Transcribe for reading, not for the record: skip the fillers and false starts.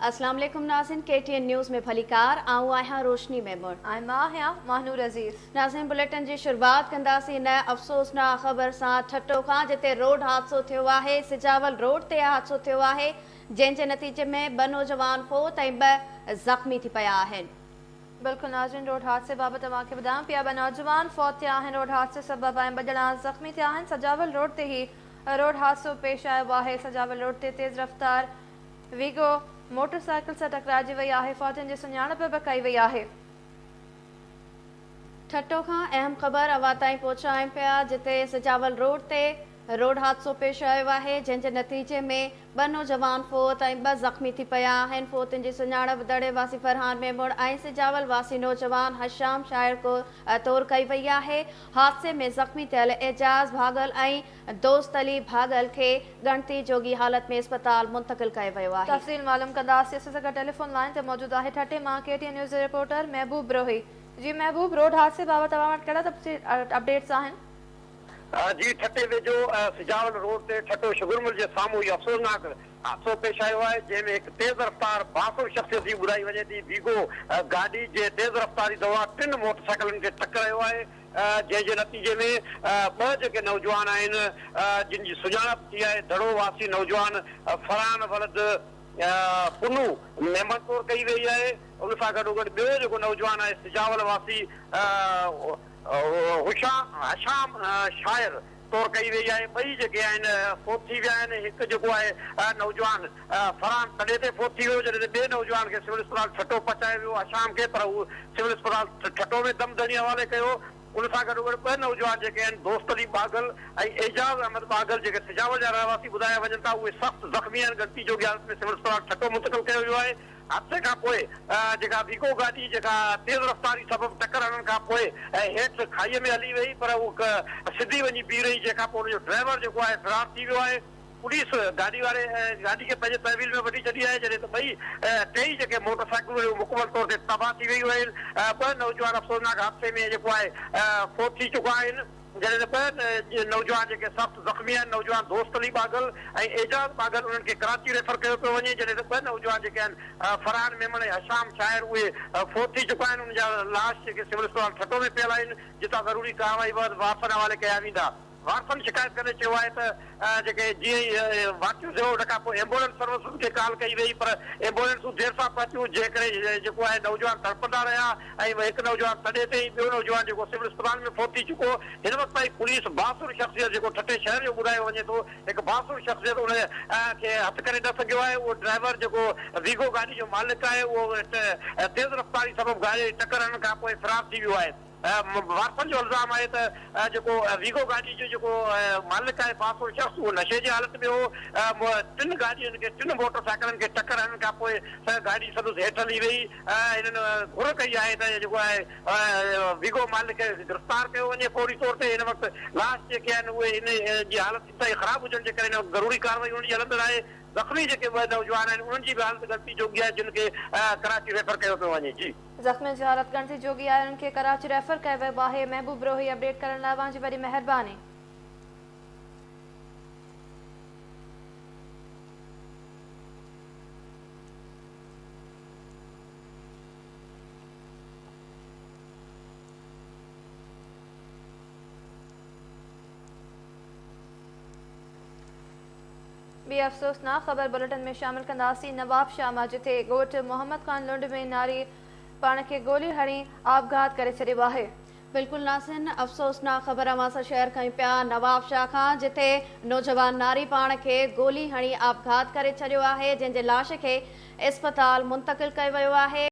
اسلام عليڪم ناظرين ڪي ٽي اين نيوز ۾ ڀليڪار آئون آهيان روشني ميمڻ. ۽ مان آهيان ماهنور عزيز. ناظرين بليٽن جي شروعات ڪنداسين هن افسوسناڪ خبر سان ٺٽو کان جتي روڊ حادثو ٿيو آهي سجاول روڊ تي حادثو ٿيو آهي جنهن جي نتيجي ۾ ٻه نوجوان فوت ۽ ٻه زخمي ٿي پيا آهن. بلڪل ناظرين روڊ حادثي بابت اوهان کي ٻڌايون پيا ٻه نوجوان فوت ٿيا آهن روڊ حادثي سبب ۽ ٻه ڄڻا زخمي ٿيا آهن سجاول روڊ تي هي روڊ حادثو پيش آيو آهي سجاول روڊ تي تيز رفتار ويگو موٽر سائيڪل سان ٽڪرائجي وئي آهي، فوتين جي سڃاڻپ به ڪئي وئي آهي. ٺٽو کان اهم خبر اوهان تائين پهچايون پيا جتي سجاول روڊ تي روڊ حادثو پيش آيو آهي جنهن جي نتيجي ۾ ٻه نوجوان فوت ۽ ٻه زخمي ٿي پيا آهن فوتين جي سڃاڻپ دڙي واسي فرحان ميمڻ ۽ سجاول واسي نوجوان هشام شاعر طور ڪئي وئي آهي حادثي ۾ زخمي ٿيل اعجاز ڀاڳل ۽ دوست علي ڀاڳل کي ڳڻتي جوڳي حالت ۾ اسپتال منتقل ڪيو ويو آهي. تفصيل معلوم ڪنداسين اسان سان گڏ ٽيليفون لائين تي موجود آهي ٺٽي مان ڪي ٽي اين نيوز جو رپورٽر محبوب بروهي جي محبوب روڊ حادثي بابت اوهان وٽ ڪهڙا تفصيل اپڊيٽس آهن. جي ٺٽي ويجهو سجاول روڊ تي ٺٽو شگرمل جي سامهون اهو افسوسناڪ حادثو پيش آيو آهي جنهن ۾ هڪ تيز رفتار بااثر شخصيت جي ٻڌائي وڃي ٿي ويگو گاڏي جي تيز رفتاري دوران ٽن موٽرسائيڪلن کي ٽڪرايو آهي جنهن جي نتيجي ۾ ٻه جيڪي نوجوان آهن جن جي سڃاڻپ ٿي آهي دڙو واسي نوجوان فرحان ولد پنو ميمڻ طور ڪئي وئي آهي ان سان گڏوگڏ ٻيو جيڪو نوجوان آهي سجاول واسي هشام شاعر طور ڪئي وئي آهي ٻئي جيڪي آهن فوت ٿي ويا آهن هڪ جيڪو آهي نوجوان فرحان تڏي تي فوت ٿي ويو جڏهن ته ٻئي نوجوان کي سول اسپتال ٺٽو پهچايو ويو هشام کي پر هو سول اسپتال ٺٽو ۾ دم ڌڻي حوالي ڪيو ان سان گڏوگڏ ٻه نوجوان جيڪي آهن دوست علي ٻاگهل ۽ اعجاز احمد ٻاگهل جيڪي سجاول جا رهواسي ٻڌايا وڃن ٿا اهي سخت زخمي آهن ڳڻتي جوڳي حالت ۾ سول اسپتال ٺٽو منتقل ڪيو ويو آهي حادثي کان پوء جيڪا ويگو گاڏي جيڪا تيز رفتاري سبب ٽڪر هڻڻ کان پوء هيٺ کاهيء ۾ هلي وئي پر هو سڌي وڃي بيهي رهي جنهن کان پوء ان جو ڊرائيور جيڪو آهي فرار ٿي ويو آهي. پوليس گاڏي واري گاڏي کي پنهنجي تحويل ۾ وٺي ڇڏي آهي جڏهن ته ٻئي ٽئي جيڪي موٽر سائيڪلون هيون مڪمل طور تي تباهه ٿي ويون آهن. ٻه نوجوان افسوسناڪ حادثي ۾ جيڪو آهي فوت ٿي چڪا آهن. جڏهن ته ٻه نوجوان جيڪي سخت زخمي آهن، نوجوان دوست علي ٻاگهل ۽ اعجاز ٻاگهل انهن کي ڪراچي ريفر ڪيو پيو وڃي، جڏهن ته ٻه نوجوان جيڪي آهن فرحان ميمڻ ۽ هشام شاعر اهي فوت ٿي چڪا آهن، انهن جا لاش جيڪي سول اسپتال ٺٽو ۾ پيل آهن، جتان ضروري ڪارروائي بعد وارثن حوالي ڪيا ويندا. وارثن شڪايت ڪندي چيو آهي ته جيڪي جيئن ئي واقعو ٿيو ان کان پوء ايمبولينس سروسز کي ڪال ڪئي وئي پر ايمبولينسون دير سان پهتيون جنهن ڪري جيڪو آهي نوجوان تڙپندا رهيا ۽ هڪ نوجوان تڏي تي ۽ ٻيو نوجوان جيڪو سول اسپتال ۾ فوت ٿي چڪو هو. هن وقت تائين پوليس بااثر شخصيت جيڪو ٺٽي شهر جو ٻڌايو وڃي ٿو هڪ بااثر شخصيت ان کي هٿ ڪري نه سگهيو آهي اهو ڊرائيور جيڪو ويگو گاڏي جو مالڪ آهي اهو تيز رفتاري سبب گاڏي ٽڪر هڻڻ کانپوء فرار ٿي ويو آهي. وارثن جو الزام آهي ته جيڪو ويگو گاڏي جو جيڪو مالڪ آهي بااثر شخص اهو نشي جي حالت ۾ هو ٽن گاڏين کي ٽن موٽر سائيڪلن کي ٽڪر هڻڻ کانپوء گاڏي سندس هيٺ هلي وئي هنن گهر ڪئي آهي ته جيڪو آهي ويگو مالڪ کي گرفتار ڪيو وڃي فوري طور تي هن وقت لاش جيڪي آهن اهي ان جي حالت انتهائي خراب هجڻ جي ڪري هن وقت ضروري ڪارروائي انهن جي هلندڙ آهي زخمي جيڪي ٻه نوجوان آهن انهن جي به حالت ڳڻتي جوڳي آهي جن کي ڪراچي ريفر ڪيو پيو وڃي جي. زخمين جي حالت ڳڻتي جوڳي آهي انهن کي ڪراچي ريفر ڪيو ويو آهي محبوب بروهي اپڊيٽ ڪرڻ لاء اوهان جي وڏي مهرباني. ٻي افسوسناڪ خبر بليٽن ۾ شامل ڪنداسين نوابشاهه مان جتي ڳوٺ محمد خان لنڊ ۾ ناري پاڻ کي گولي هڻي آپگهات ڪري ڇڏيو آهي. بلڪل ناظرين افسوسناڪ خبر اوهان سان شيئر ڪيون پيا نوابشاهه کان جتي نوجوان ناري پاڻ کي گولي هڻي آپگهات ڪري ڇڏيو آهي جنهن جي لاش کي اسپتال منتقل ڪيو ويو آهي.